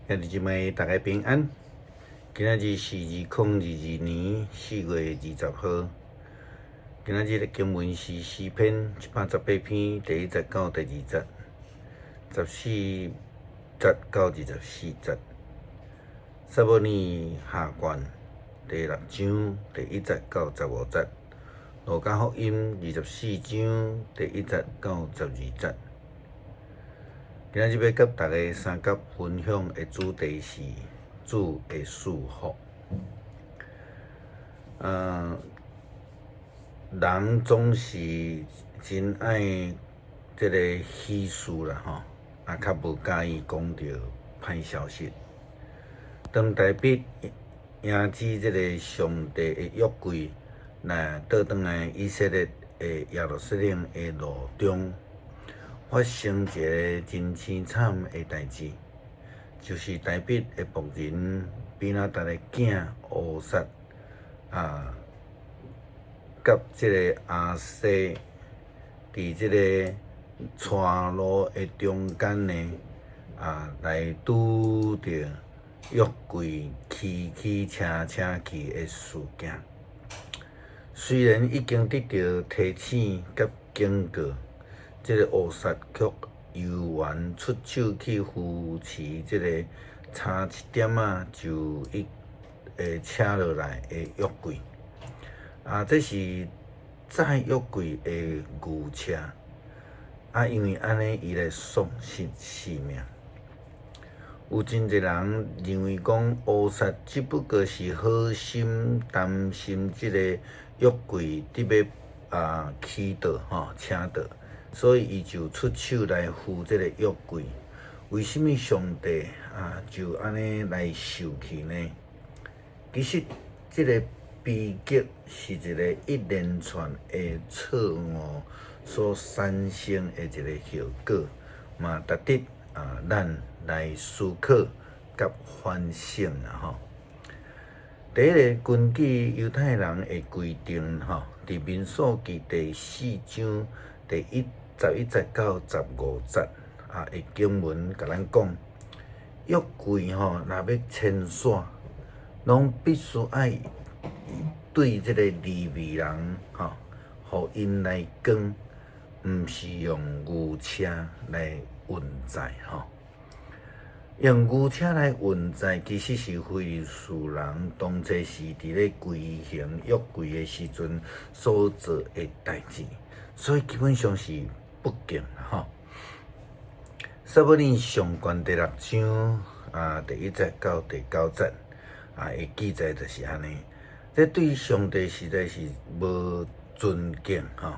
兄弟姊妹，大家平安。今仔日是2022年4月20號。今仔日的經文是詩篇118篇第一節到第二節，14節到24節。撒母耳下卷第六章第一節到15節。路加福音24章第一節到12節。今仔日欲佮大家相佮分享的主題是主的賜福。人總是真愛這个喜事啦吼，啊，較無佮意講著歹消息。當大衛迎接這个上帝的約櫃來倒轉來以色列的耶路撒冷的路中，發生一个真凄慘的代誌，就是大衛的僕人比拿達的囝烏撒啊，佮這个亞西佇這个閤路的中間呢，啊，來拄著約櫃騎騎車車去的事件。雖然已經得著提醒佮警告，這个烏撒卻猶原出手去扶持這个差一點仔就欲會車落來的約櫃。啊，這是載約櫃的牛車。啊，因為按呢，伊來喪失性命。有真濟人認為講烏撒只不過是好心擔心這个約櫃佇欲啊起倒吼車倒，所以伊就出手來扶這个約櫃。為啥物上帝啊就按呢來受氣呢？其實這个悲劇是一个一連串的錯誤所產生的一个後果，嘛值得啊咱來思考佮反省啦吼。第一个，根據猶太人的規定吼，佇民數記第四章第11節到15節啊的經文，共咱講，約櫃吼若欲遷徙，攏必須愛對這个利未人吼，予𪜶來扛，毋是用牛車來運載吼。用牛車來運載，其實是非利士人當初是佇咧規行約櫃的時陣所做的代誌，所以基本上是不敬吼。撒母耳上卷第六章啊，第一節到第九節啊，的記載就是按呢。這對上帝實在是無尊敬吼。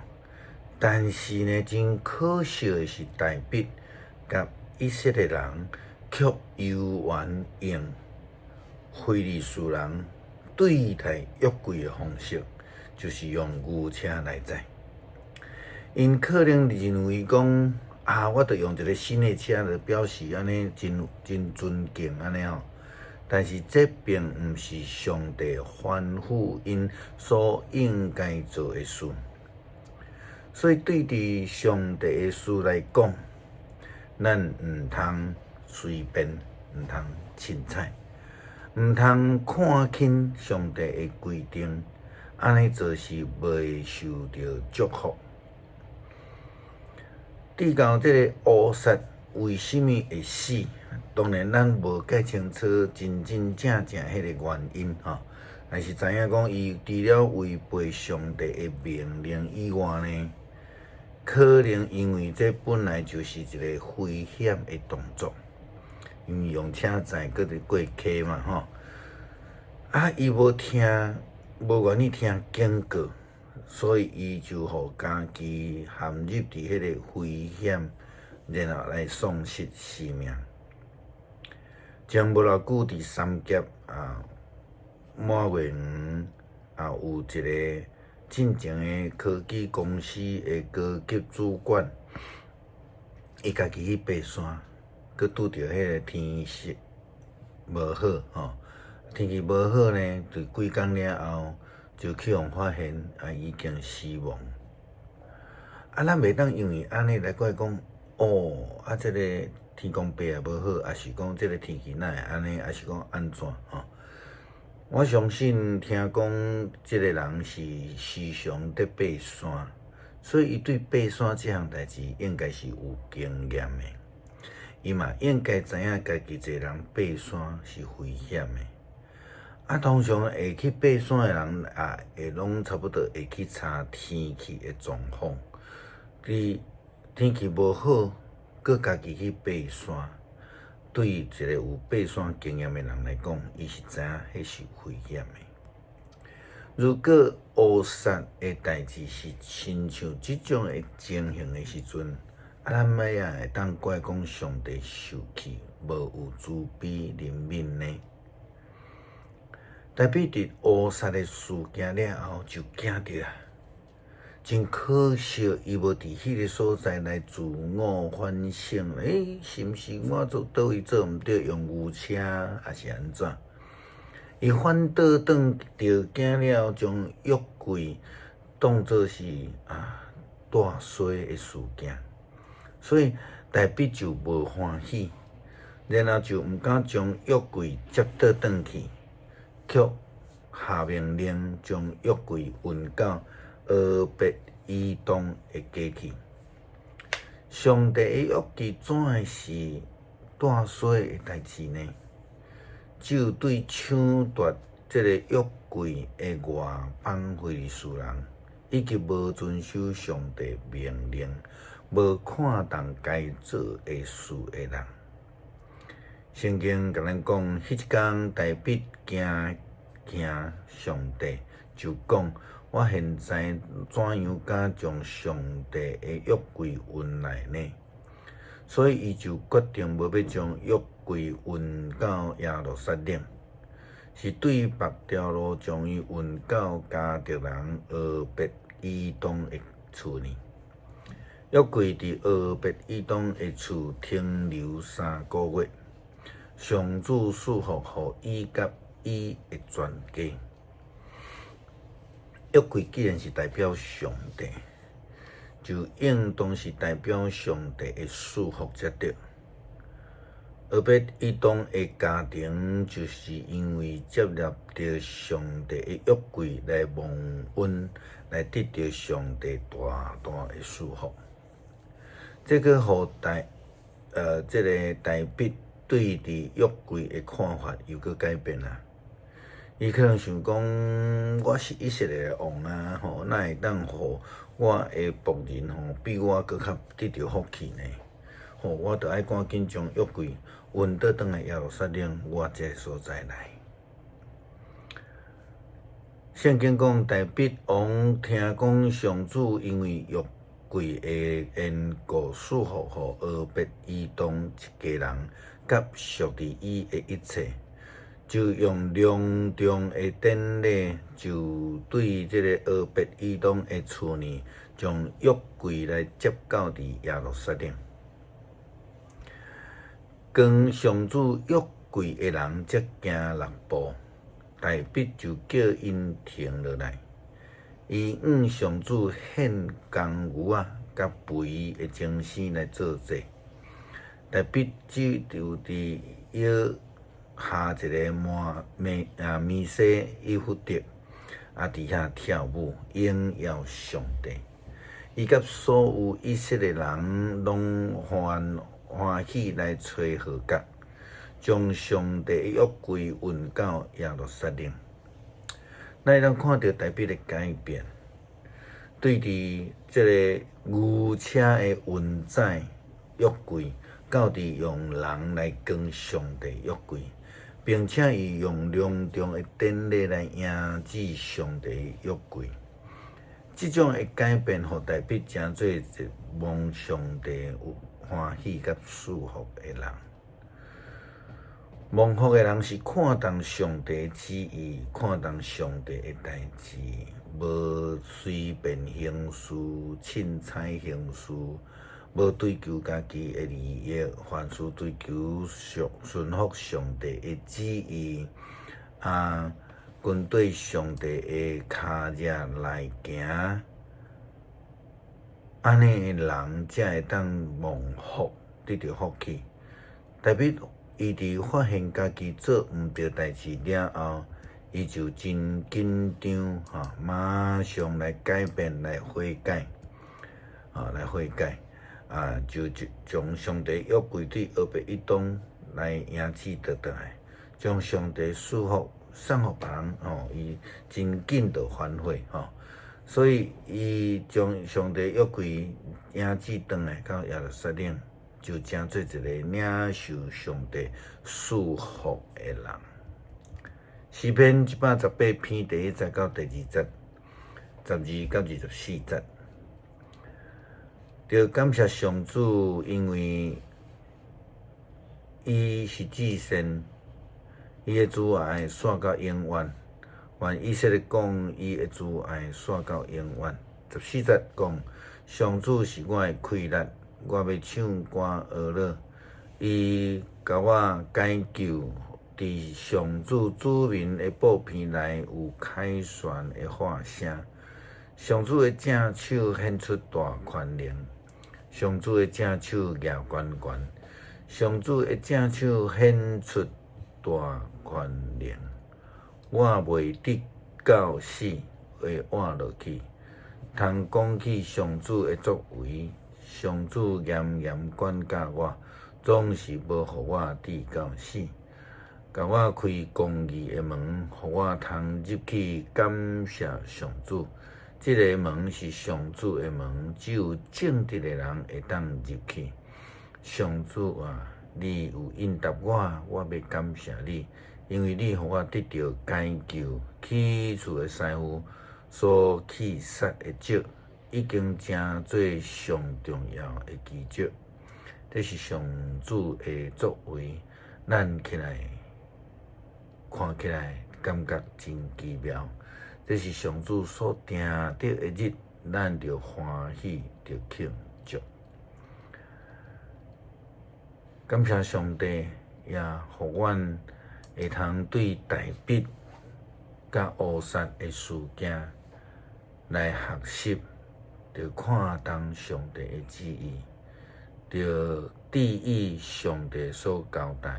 但是呢，真可惜的是，大衛佮以色列人卻猶原用非利士人對待約櫃的方式，就是用牛車來載。𪜶可能認為講啊，我著用一个新的車來表示按呢，真真尊敬按呢吼。但是這並毋是上帝吩咐𪜶所應該做的事。所以對佇上帝的事來講，咱毋通隨便，毋通凊彩，毋通看輕上帝的規定，按呢做是袂受著祝福。至到這个烏撒為啥物會死？當然咱無介清楚真真正正彼个原因吼，但是知影講伊除了違背上帝的命令以外呢，可能因為這本來就是一个危險的動作，因為用車載閣佇過溪嘛吼，啊，伊無聽，無願意聽警告，所以伊就予家己陷入佇彼个危險，然後來喪失性命。前無偌久，佇三峽啊，滿月園啊，有一个進前的科技公司的高級主管，伊家己去爬山，閣拄著彼个天色無好吼，天氣無好呢，佇幾工了後就去予發現啊，已經死亡。啊，咱袂當因為按呢來怪講，哦，啊，這个天公伯也無好，抑是講這个天氣哪會按呢，抑是講按怎吼？我相信聽講這个人是時常佇爬山，所以伊對爬山這項代誌應該是有經驗的。伊嘛應該知影家己一个人爬山是危險的。啊，通常會去爬山的人，也會攏差不多會去查天氣的狀況。佇天氣無好，閣家己去爬山，對一个有爬山經驗的人來講，伊是知影彼是危險的。如果烏撒的代誌是親像這種的情形的時陣，啊，咱欲怎會當怪講上帝受氣，無有慈悲憐憫呢？大衛佇烏撒的事件了後就驚著啊，真可惜，伊無佇彼个所在來自我反省。欸，是毋是我做佗位做毋對，用牛車，抑是按怎？伊反倒轉著驚了，將約櫃當做是啊帶衰的事件，所以大衛就無歡喜，然後就毋敢將約櫃接倒轉去。卻下命令將約櫃運到俄別以東的家去。上帝的約櫃怎會是帶衰的代誌呢？只有對搶奪這个約櫃的外邦非利士人，以及無遵守上帝命令、無看重該做的事的人。聖經共咱講，彼一工大衛驚驚上帝，就講：我現在怎樣敢將上帝的約櫃運來呢？所以伊就決定無欲將約櫃運到耶路撒冷，是對別條路將伊運到迦特人俄別以東的厝呢。約櫃佇俄別以東的厝停留3個月。上主賜福予伊佮伊的全家。約櫃既然是代表上帝，就應當是代表上帝的賜福才對。俄別以東的家庭就是因為接納著上帝的約櫃來蒙恩，來得著上帝大大的賜福。這閣予大這个大衛對佇約櫃的看法又閣改變啊！伊可能想講，我是以色列的王啊，吼，哪會當予我的僕人吼比我閣較得著福氣呢？吼，我著愛趕緊將約櫃運倒轉來耶路撒冷我這个所在來。聖經講，大衛王聽講上主因為約櫃的緣故，賜福予俄別以東一家人，佮屬佇伊的一切，就用隆重的典禮，就對這个俄別以東的厝呢，將約櫃來接到佇耶路撒冷。扛上主約櫃的人才行六步，大衛就叫𪜶停落來。伊向上主獻公牛仔佮肥的精牲來做祭。大衛只就佇約下一个米啊米西以弗得，啊佇遐跳舞榮耀上帝。伊佮所有以色列人攏歡歡喜來吹號角，將上帝的約櫃運到耶路撒冷。咱會當看著大衛的改變，對佇這个牛車的運載約櫃，到佇用人來扛上帝約櫃，並且伊用隆重的典禮來迎接上帝約櫃。這種的改變，予大衛成做一個蒙上帝有歡喜佮賜福的人。蒙福的人是看重上帝旨意，看重上帝的代誌，無隨便行事，凊彩行事，無追求家己的利益，凡事追求順順服上帝的旨意，啊，跟綴上帝的跤跡來行，按呢的人才會當蒙福，得著福氣。大衛伊佇發現家己做毋對代誌了後，伊就真緊張，吼，馬上來改變，來悔改，吼，來悔改，啊，就將上帝約櫃對俄別以東來迎接倒轉來，將上帝賜福送予別人，吼，伊真緊就反悔，吼。所以伊將上帝約櫃迎接轉來到耶路撒冷，就成做一個領受上帝賜福的人。詩篇118篇第一節到第二節，12到24節，著感謝上主，因為伊是至善，伊的慈愛續到永遠。願以色列講，伊的慈愛續到永遠。14節講，上主是我的氣力，我欲唱歌呵樂。伊共我解救，佇上主子民的布棚內有凱旋的喊聲。上主的正手顯出大權能，上主的正手舉懸懸，上主的正手顯出大權能。我袂得到死，會活落去，通講起上主的作為。上主嚴嚴管教我，總是無予我至到死。共我開公義的門，予我通入去感謝上主。這个門是上主的門，只有正直的人會當入去。上主啊，你有應答我，我欲感謝你，因為你予我得著解救。起厝的師傅所棄殺的石，已經成做上重要的基石。這是上主的作為，咱起來看起來感覺真奇妙。這是上主所定得的日，咱著歡喜，著慶祝。感謝上帝，也予阮會通對大衛佮烏撒的事件來學習，著看重上帝的旨意，著注意上帝所交代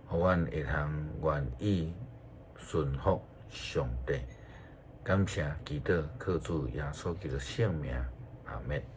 的，予阮會通願意順服上帝。感謝祈禱，靠主耶穌基督聖名，阿們。